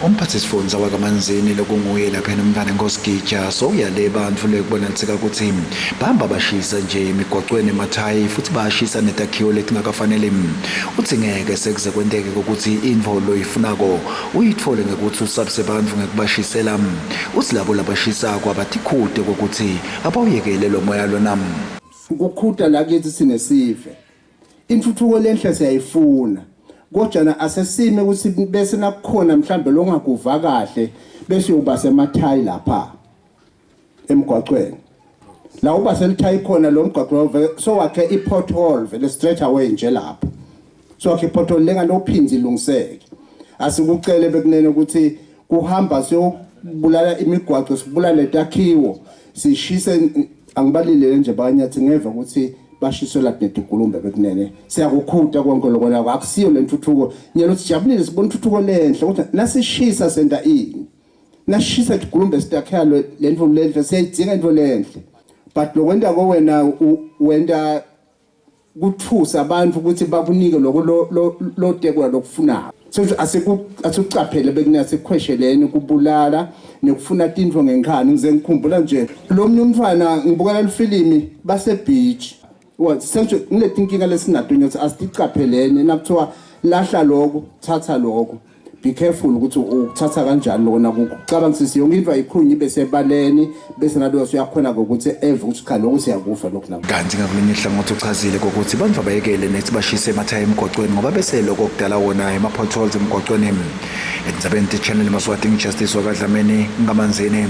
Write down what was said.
Umphatsisifundza wakaManzini lokunguye lapha nomntfwana Nkosigija sowuyale bantfu lekubonaliseka kutsi bahamba bashisa nje emigwacweni emathayi futhi bayashisa netakhiwo letingakafanele. Utsi ngeke sekuze kwenteke ukuthi intfo loyifunako uyitfole ngekutsi usabise bantfu ngekubashisela. Utsi labo labashisako abatikhute kokuthi abawuyekele lo moya lona. Kukhuta la kithi sinesive. Intfutfuko lenhle siyayifuna. Kodwa asesime ukuthi bese nakukhona mhlambe longakuva kahle bese uba semathayi lapha emgwaqweni. La uba selithayi khona lo mgwaqo so wakhe i-pothole vele straight away nje lapho. So wakhe i-pothole lengalophinzi ilungiseke. Asikucele bekunene ukuthi kuhamba siyobulala imigwaqo, sibulale takhiwo, sishise. Angibalile nje banyathi ngeva ukuthi bashisela netigulumbe bekunene. Siyakukhuta konke lokho lako, akusiyo lentuthuko nyalo. Sijabulile sibona intuthuko lenhle ukuthi nasishisa senta ini, nasishisa tigulumbe sitakhela lentfo lenhle. Siyayidzinga intfo lenhle, but lokwenta wena wenta kuthusa abantu ukuthi bakunike lokho lotekwa lokufunako. So asikucaphele bekunene, asikhwesheleni kubulala nekufuna tintfo ngenkhani. Ngize ngikhumbula nje lo mnye umntfwana ngibukela lifilimi base beach. Senje ngiletinkinga lesinato nyothi asiticaphelene. Nakuthiwa lahla lokho, thatha lokho, be careful ukuthi ukuthatha kanjani lokho. Nakucabangisisa yonke into ayikhulunywa ibe sebaleni, bese naloyo uyakhona ukuthi eve ukuthi cha, lokhu siyakufa lokhu na. Kanti ngakulunye uhlangothi uchazile kokuthi bantfu abayekele nethi bashise emathayi emgwacweni ngoba bese lokho kudala wona ema-potholes emgwacweni. Endzabeni te-Channel Maswati, Justice wakaDlamini, ngaManzini.